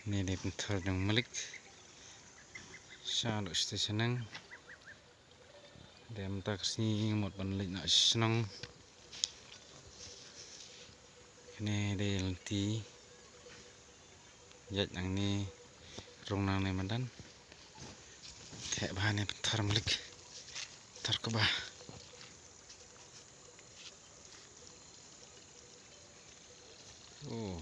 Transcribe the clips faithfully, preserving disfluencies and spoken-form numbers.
Kane dei pynthor jong Malik. Sha duh shatei shaneng. Dei mynta ka sngi nga mut ban leit noh shnong. Kane dei lynti. Ïaid nangne rung nangne madan. Theh bha ne pynthor Malik. Pynthor kaba. Oh.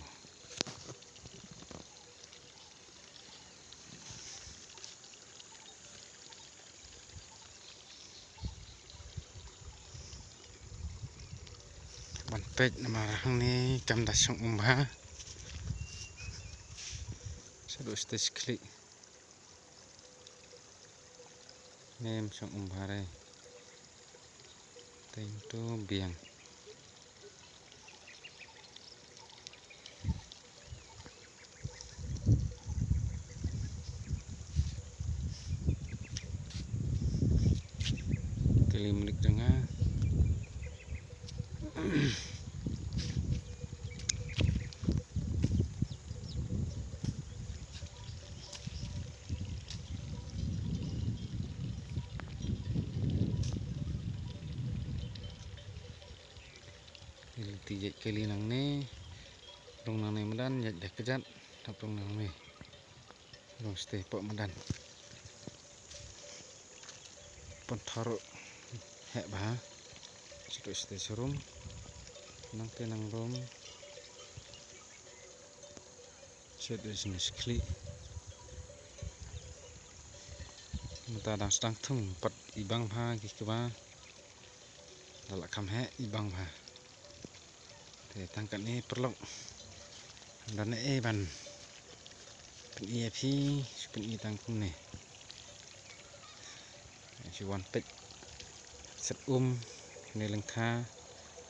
Ban peit namar hangne kam da shong um bha. Shaduh stage khlieh. Nem shong um bha re. Teng tu biang. Kali Malik jong nga. Lynti ïaid kali nangne. Rung nangne madan ïaid da kjat. Hap rung nangne. Rung shatei poh madan. Pynthor heh bha. Shaduh shatei sharum. Nangtei nangrum. Shaduh shatei khlieh. Mynta dang sdang thung pat i bang bha ki kba. Da la kham heh i bang bha. Te tang katne paralok. Ynda ne e ban pyni ïa phi, shu pyni tang kumne. Shu wan peit. Set um, ne lyngkha,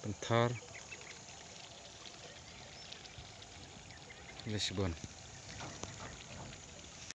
pynthor. Lisbon.